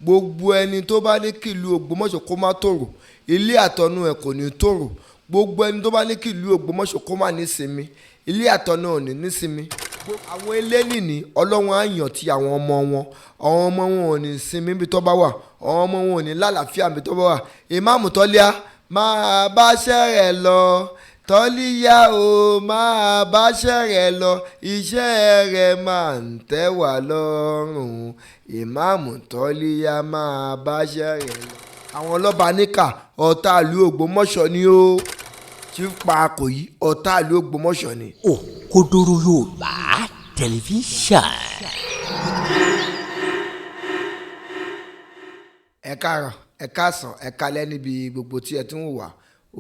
Gbogbo ẹni tó bá ní kí ìlú Ògbómọ̀ṣọ́ kó má tòrò, ilé àtọ̀nà ẹ̀ kò ní tòrò. Gbogbo ẹni tó bá ní kí ìlú Ògbómọ̀ṣọ́ kó má nísinmi, ilé àtọ̀nà ò ní nísinmi. Àwọn elénìní Ọlọ́run á yàn ti àwọn ọmọ wọn. Àwọn ọmọ wọn ò ní sinmi níbi tó bá wà, àwọn ọmọ wọn ò ní lálàáfíà níbi tó bá wà. Ìmáàmù Tọ́líà máa báṣẹ́ rẹ̀ lọ, Tọ́líà o máa báṣẹ́ rẹ̀ lọ, iṣẹ́ rẹ̀ máa ń tẹ́ wa lọ́rùn. Ìmáàmù Tọ́líà máa báṣẹ́ rẹ̀ lọ. Àwọn ọlọ́ba níkà ọ̀tá ìlú Ògbómọ̀ṣọ́ ni ó. Chief Pakoyi ọ̀tá ìlú Ògbómọ̀ṣọ́ ni. Òkodoro Yorùbá Tẹlifíṣàn. Ẹ káàárọ̀, ẹ káàsán, ẹ káalẹ́ níbi gbogbo tí ẹ ti ń wò wá.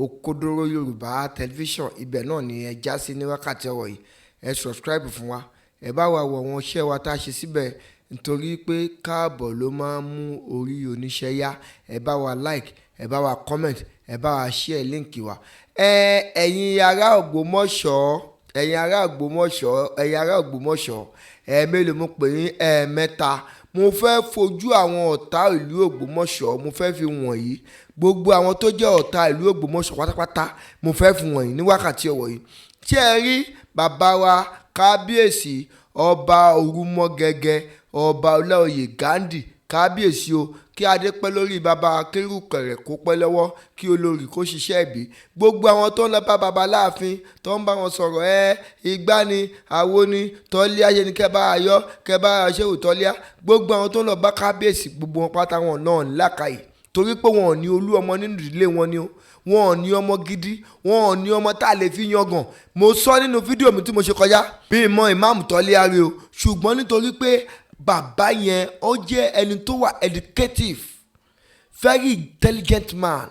Òkodoro Yorùbá Tẹlifíṣàn, ibẹ̀ náà ni ẹ já sí ní wákàtí ọ̀rọ̀ yìí. Ẹ subscribe fún wa, ẹ bá wa wo àwọn iṣẹ́ wa tá a ṣe síbẹ̀, nítorí pé káàbọ̀ ló máa ń mú orí oníṣẹ́ yá. Ẹ bá wa like, ẹ bá wa comment, ẹ bá wa share link wa. Ẹ̀yin ará Ògbómọ̀ṣọ́, ẹ̀yin ará Ògbómọ̀ṣọ́, ẹ̀yin ará Ògbómọ̀ṣọ́, ẹ mélòó mo pè yín? Ẹ̀ẹ̀mẹ́ta. Mo fẹ́ fojú àwọn ọ̀tá ìlú Ògbómọ̀ṣọ́, mo fẹ́ fi wọ̀nyí. Gbogbo àwọn tó jẹ́ ọ̀tá ìlú Ògbómọ̀ṣọ́ pátápátá, mo fẹ́ fi wọ̀nyí ní wákàtí ọ̀wọ̀ yìí. Ṣé ẹ rí bàbá wa kábíyèsí ọba Orúmọgẹ́gẹ́, ọba Ọláoyè Ghandi, kábíyèsí o, kí adé pẹ́ lórí bàbá, kérúkẹ̀rẹ̀ kó pẹ́ lọ́wọ́, kí olórí kó ṣiṣẹ́ ìbí. Gbogbo àwọn tó ń lọ bá bàbá láàfin, tó ń bá wọn sọ̀rọ̀, ẹ igbá ni, àwo ni, Tọ́líà ṣe ni kẹ́ bá a yọ, kẹ́ bá a ṣe wò Tọ́líà. Gbogbo àwọn tó ń lọ bá kábíyèsí, gbogbo wọn pátá wọn náà ń làkàyè, torí pé wọn ò ní olú ọmọ nínú ìdílé wọn ni o. Wọn ò ní ọmọ gidi, wọn ò ní ọmọ tá a lè fi yangàn. Mo sọ nínú fídíò mi tí mo ṣe kọjá, bí mo Ìmáàmù Tọ́líà rí o, ṣùgbọ́n nítorí pé bàbá yẹn ó jẹ́ ẹni tó wà educative, very intelligent man,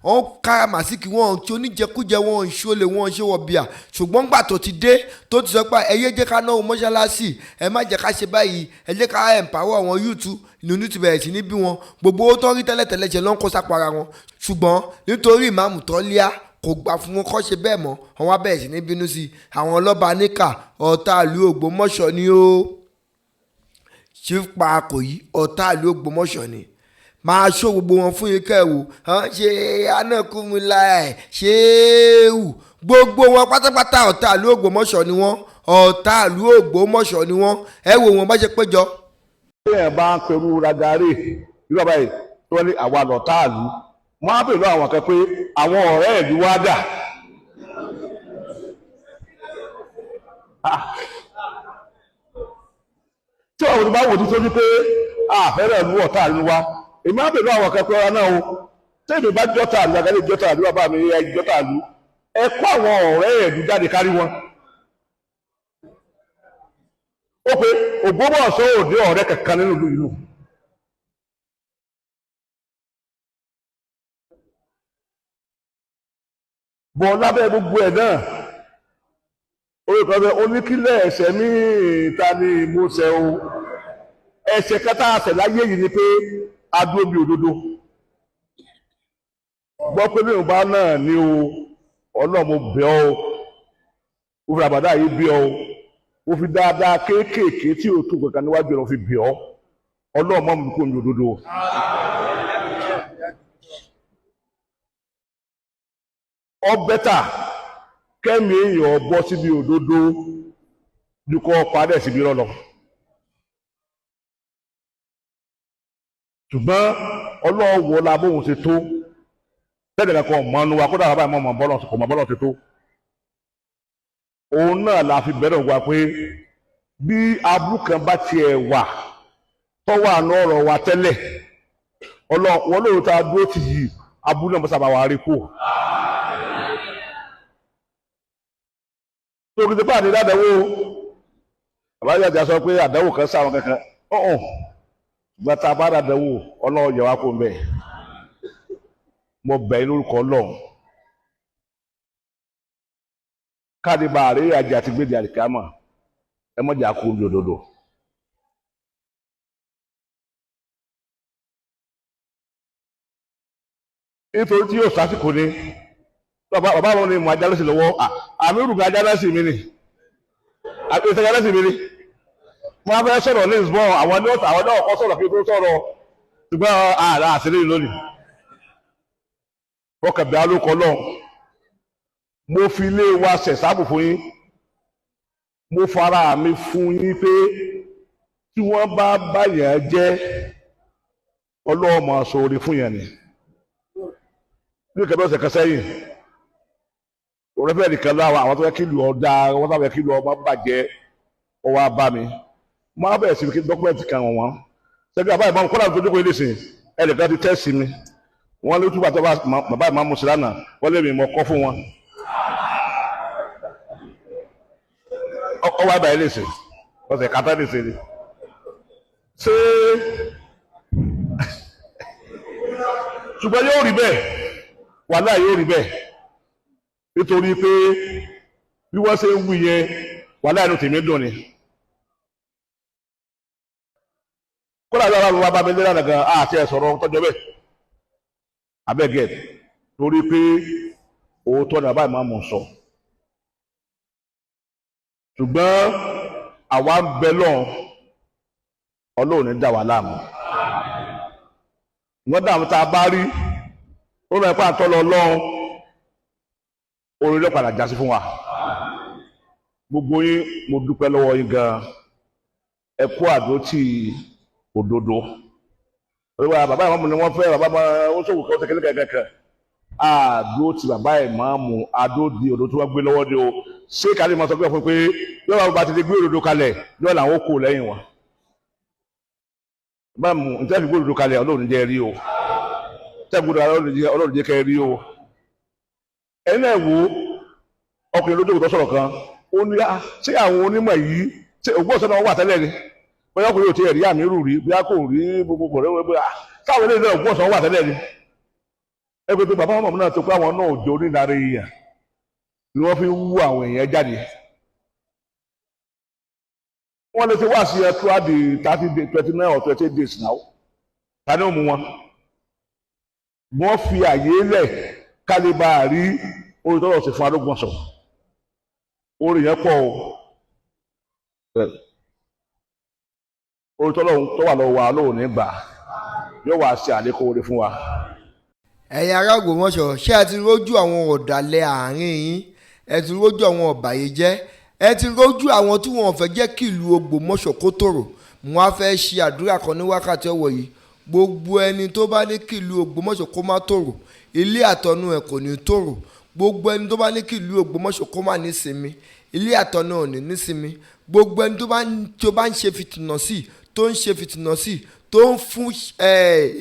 wọ́n káràmásìkì, wọn tí oníjẹkújẹ, wọn ń ṣọlẹ̀, wọn ń ṣe wọ bíà. Ṣùgbọ́n gbà tó ti dé, tó ti sọ pé ẹ yé jẹ́ ká náwó mọ́ṣáláṣí, ẹ má jẹ́ ká ṣe báyìí, ẹ jẹ́ ká empower àwọn youth, nínú ti bẹ̀rẹ̀ sí ní bí wọn. Gbogbo owó tó ń rí tẹ́lẹ̀tẹ́lẹ̀ ṣe ló ń kó sápò ara wọn. Ṣùgbọ́n nítorí Ìmáàmù Tọ́líà kò gbà fún wọn kó ṣe bẹ́ẹ̀ mọ́, wọn wá bẹ̀rẹ̀ sí ní bínú sí i. Àwọn ọlọ́ba níkà ọ̀tá ìlú Ògbómọ̀ṣọ́ ni ó. Chief Pakoyi ọ̀tá ìlú Ògbómọ̀ṣọ́ ni. Máa ṣó gbogbo wọn fún yín kẹ́ ẹ wò. Ṣé anákùnmíláì ṣéwù, gbogbo wọn pátápátá ọ̀tá ìlú Ògbómọ̀ṣọ́ ni wọ́n, ọ̀tá ìlú Ògbómọ̀ṣọ́ ni wọ́n. Ẹ wò wọn bá ṣe péjọ. Bí ẹ bá ń perú ragare irú àbáyé tí wọ́n ní àwa lọ̀tá ìlú, wọ́n á bèèrè àwọn kan pé àwọn ọ̀rẹ́ ìlú wá dà. Tí ọ̀rọ̀ bá wò tó ní pé àfẹ́rẹ́ ìlú ọ̀tá ìlú wa, èmi á bèèrè àwọn kan pé ọ̀rọ̀ náà o, tí èmi bá jọ́ta ìlú àgàlẹ̀ jọ́ta ìlú bàbá mi ẹ jọ́ta ìlú, ẹ kó àwọn ọ̀rẹ́ ìlú jáde kárí wọn. Ó pe Ògbómọ̀ṣọ́ ò ní ọ̀rẹ́ kankan nínú ìlú ìlú. Bọ̀ lábẹ́ gbogbo ẹ̀ náà, orí kan bẹ́ẹ̀ oníkílẹ̀ ẹ̀ṣẹ̀ míì ta ni mo ṣẹ̀ o. Ẹ̀ṣẹ̀ kẹta àṣẹ láyé yìí ni pé adúró bí òdodo. Gbọ́ pé mi ò bá náà ní o, Ọlọ́run mo bẹ̀ ọ́ o, mo fi àbàdà yìí bẹ̀ ọ́ o, mo fi dáadáa kéékèèké tí o tó kankan níwájú ẹ̀ mo fi bẹ̀ ọ́. Ọlọ́run mọ́ mi kó mi òdodo. Ọ bẹ́tà kẹ́mi èèyàn bọ́ síbi òdodo ju kọ́ padà síbi rọ́ lọ. Ṣùgbọ́n Ọlọ́run wo la bóun ṣe tó tẹ́lẹ̀ kan mọ́nu wa kódà bàbá ìmọ̀ bọ́lọ̀ kò mọ̀ bọ́lọ̀ ṣe tó. Òun náà la fi bẹ̀rẹ̀ wá pé bí aburú kan bá tiẹ̀ wà tọ́wọ́ àná ọ̀rọ̀ wa tẹ́lẹ̀, Ọlọ́run lóòótọ́ ta dúró ti yìí, aburú náà bọ́ sábà wà á rí kú. Tóbi tí báà ní ládàáwò àbájáde sọ pé àdáwò kan sáwọn kankan ọ̀hún gbàtà bá ládàáwò Ọlọ́run yẹ wá kó mbẹ. Mo bẹ̀ yín lórúkọ Ọlọ́run káàdì bá àárẹ̀ àjẹ àti gbèdé àlìkámà, ẹ mọ̀jà kó omi òdodo. Nítorí tí yóò sásìkò ni bàbá wọn ni mo ajá lọ́sì lọ́wọ́, àmì rúgbìn ajá lọ́sì mi ni, àbí ìtajà lọ́sì mi ni. Mo fẹ́ sọ̀rọ̀ ní Lisbon, àwọn ní ọ̀tà àwọn náà kọ́ sọ̀rọ̀ kí n tó sọ̀rọ̀. Ṣùgbọ́n ààrẹ àṣírí lónìí fọkànbí alókọ náà, mo fi ilé wa ṣẹ̀sáàbù fún yín, mo fara mi fún yín pé tí wọ́n bá báyàn jẹ́, ọlọ́mọ sọ̀rọ̀ fún yẹn ni. Ní ìkẹ́bí ọ̀sẹ̀ kan sẹ́yìn, òrẹ́fẹ́ nìkan láwọn àwọn tó fẹ́ kí ìlú ọ̀dà, wọ́n sábẹ́ kí ìlú ọba bàjẹ́, ọwọ́ abá mi mo á bẹ̀rẹ̀ sí fi dọ́kúmẹ̀ntì kan wọ̀n sẹ́gbẹ́ àbá ìmáàmù kọ́lá tó jókòó ilé sìn, ẹnìkan ti tẹ́sì mi, wọ́n lé túbà tó bàbá ìmáàmù sí lánàá, wọ́n lé mi mọ̀ kọ́ fún wọn. Ọwọ́ àbá ilé sìn ọ̀sẹ̀ kátá lè sìn ni. Ṣé ṣùgbọ́n yóò rí bẹ́ẹ̀, wàhálà yóò rí bẹ́ẹ̀, nítorí pé bí wọ́n ṣe ń wí yẹn, wàhálà inú tèmi dùn ni. Kódà bí aláwọ̀ bá mi lé lánàá gan, àti ẹ̀ sọ̀rọ̀ tọ́jọ́ bẹ́ẹ̀ abẹ́gẹ́, torí pé òótọ́ ni bàbá ìmáàmù sọ. Ṣùgbọ́n àwa ń bẹ lọ́n, Ọlọ́run ní dà wá láàmú. Wọ́n dààmú tá a bá rí ó rẹ̀ pa àtọ́ lọ lọ́hùn, orí ló padà já sí fún wa. Gbogbo yín, mo dúpẹ́ lọ́wọ́ yín gan-an, ẹ kú àdótì òdodo. Olúwa bàbá ìmáàmù ni wọ́n fẹ́, bàbá ó sòwò kí wọ́n ṣe kékeré kẹ̀kẹ́. Àdó ti bàbá ìmáàmù, àdó di òdodo tí wọ́n gbé lọ́wọ́ ni o. Ṣé kàlí máa sọ pé fún pé yóò bá ti di gbé òdodo kalẹ̀, yóò làwọn kò lẹ́yìn wọn. Báàmù níta fi gbé òdodo kalẹ̀, Ọlọ́run jẹ́ rí o. Tẹ́ gbé òdodo kalẹ̀, Ọlọ́run jẹ́ kẹ́ rí o. Ẹ̀yin náà wo ọkùnrin lójú òkú tó sọ̀rọ̀ kan, ó ní ṣé àwọn onímọ̀ yìí ṣé ògbó ọ̀sán náà wà tẹ́lẹ̀ ni? Bóyá ọkùnrin ò tiẹ̀ rí àmì rù rí, bóyá kò rí gbogbo rẹ̀, bóyá táwọn eléyìí náà ògbó ọ̀sán wà tẹ́lẹ̀ ni. Ẹ pé bàbá mọ̀mọ́ náà tó pé àwọn náà òjò onídàárí èèyàn ni wọ́n fi ń wú àwọn èèyàn jáde. Wọ́n lè ti wá sí ẹ throughout the 30 days, 29 or 28 days now. Ta ni ó mú wọn? Wọ́n fi àyè lẹ̀ kálíbà rí orí tọ́lọ̀ sí fún arógbọ̀nsọ̀. Orí yẹn pọ̀ o. Orí tọ́lọ̀ tó wà lọ́wọ́ wa lóò ní gbà yóò wá ṣe àlékún orí fún wa. Ẹ̀yin ará Ògbómọ̀ṣọ́, ṣé ẹ ti rójú àwọn ọ̀dàlẹ̀ àárín yín? Ẹ ti rójú àwọn ọ̀bàyéjẹ́? Ẹ ti rójú àwọn tí wọn ò fẹ́ jẹ́ kí ìlú Ògbómọ̀ṣọ́ kó tòrò? Mo á fẹ́ ṣe àdúrà kan ní wákàtí ọ̀wọ̀ yìí. Gbogbo ẹni tó bá ní kí ìlú Ògbómọ̀ṣọ́ kó má tòrò, ilé àtọ̀nù ẹ̀ kò ní tòrò. Gbogbo ẹni tó bá ní kí ìlú Ògbómọ̀ṣọ́ kó má ní sinmi, ilé àtọ̀nù ò ní ní sinmi. Gbogbo ẹni tó bá ń ṣe fìtìnà sí, tó ń ṣe fìtìnà sí, tó ń fún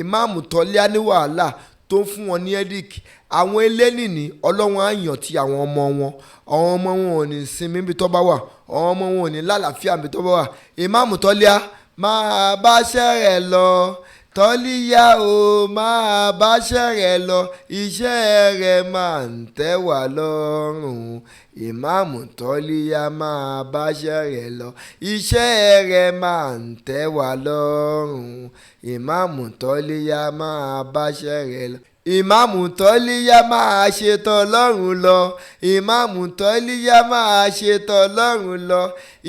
ìmáàmù Tọ́lá ní wàhálà, tó ń fún wọn ní ẹ́díkì, àwọn elénìní Ọlọ́run á yàn ti àwọn ọmọ wọn. Àwọn ọmọ wọn ò ní sinmi níbi tó bá wà, àwọn ọmọ wọn ò ní lálàáfíà níbi tó bá wà. Ìmáàmù Tọ́lá máa báṣẹ́ rẹ̀ lọ, Tọ́líyá o máa báṣẹ́ rẹ̀ lọ, iṣẹ́ rẹ̀ máa ń tẹ́ wá lọ́rùn. Ìmáàmù Tọ́líyá máa báṣẹ́ rẹ̀ lọ, iṣẹ́ rẹ̀ máa ń tẹ́ wá lọ́rùn. Ìmáàmù Tọ́líyá máa báṣẹ́ rẹ̀ lọ. Ìmáàmù Tọ́líyá máa ṣe tọlọ́run lọ. Ìmáàmù Tọ́líyá máa ṣe tọlọ́run lọ.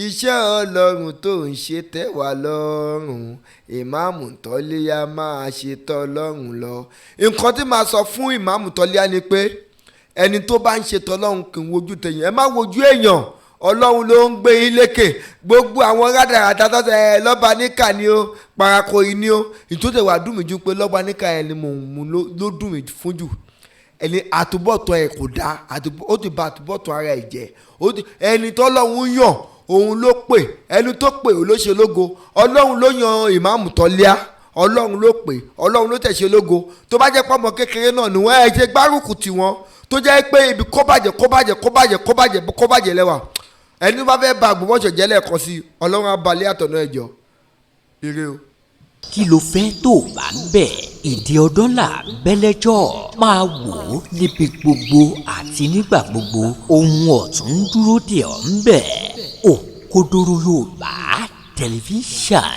Iṣẹ́ Ọlọ́run tó ń ṣe tẹ́ wá lọ́rùn. Ìmáàmù Tọ́líyá máa ṣe tọlọ́run lọ. Nǹkan tí màá sọ fún Ìmáàmù Tọ́líyá ni pé ẹni tó bá ń ṣe tọlọ́run kì í wojú tèèyàn. Ẹ má wojú èèyàn, Ọlọ́run ló ń gbé yín lékè. Gbogbo àwọn rádaràda tọ́tẹ̀ ẹ lọ́ba níkà ni ó, parako yìí ni ó. Ìtòtẹ̀ wà dùn mí ju pé lọ́ba níkà ẹ ni mò ń mú ló dùn mí fún jù. Ẹni àtúbọ̀tán ẹ kò dáa, ó ti ba àtúbọ̀tán ara ẹ jẹ́. Ẹni tọ́lọ́run yàn òun ló pè, ẹni tó pè ó ló ṣe lógo. Ọlọ́run ló yan Ìmáàmù Tọ́líyá, Ọlọ́run ló pè, Ọlọ́run ló tẹ̀ ṣe lógo. Tó bá jẹ́ pọ́mọ kékeré náà ni wọ́n ẹ ṣe gbárùkù tì wọ́n, tó jẹ́ pé ibi kó bàjẹ́ kó bàjẹ́ kó bàjẹ́ kó bàjẹ́ kó bàjẹ́ lẹ́wà. Ẹni tó bá fẹ́ ba Ògbómọ̀ṣọ́ jẹ́ lẹ́ẹ̀kan sí, Ọlọ́run á balẹ̀ àtọ̀nà ẹ̀jọ̀. Ire o. Kí ló fẹ́ tó bá ń bẹ̀? Ìdí ọdún là bẹ́lẹ́jọ́ máa wò ó níbi gbogbo àti nígbà gbogbo. Ohun ọ̀tún ń dúró dè ọ́ ń bẹ̀. Òkodoro Yorùbá Tẹlifíṣàn.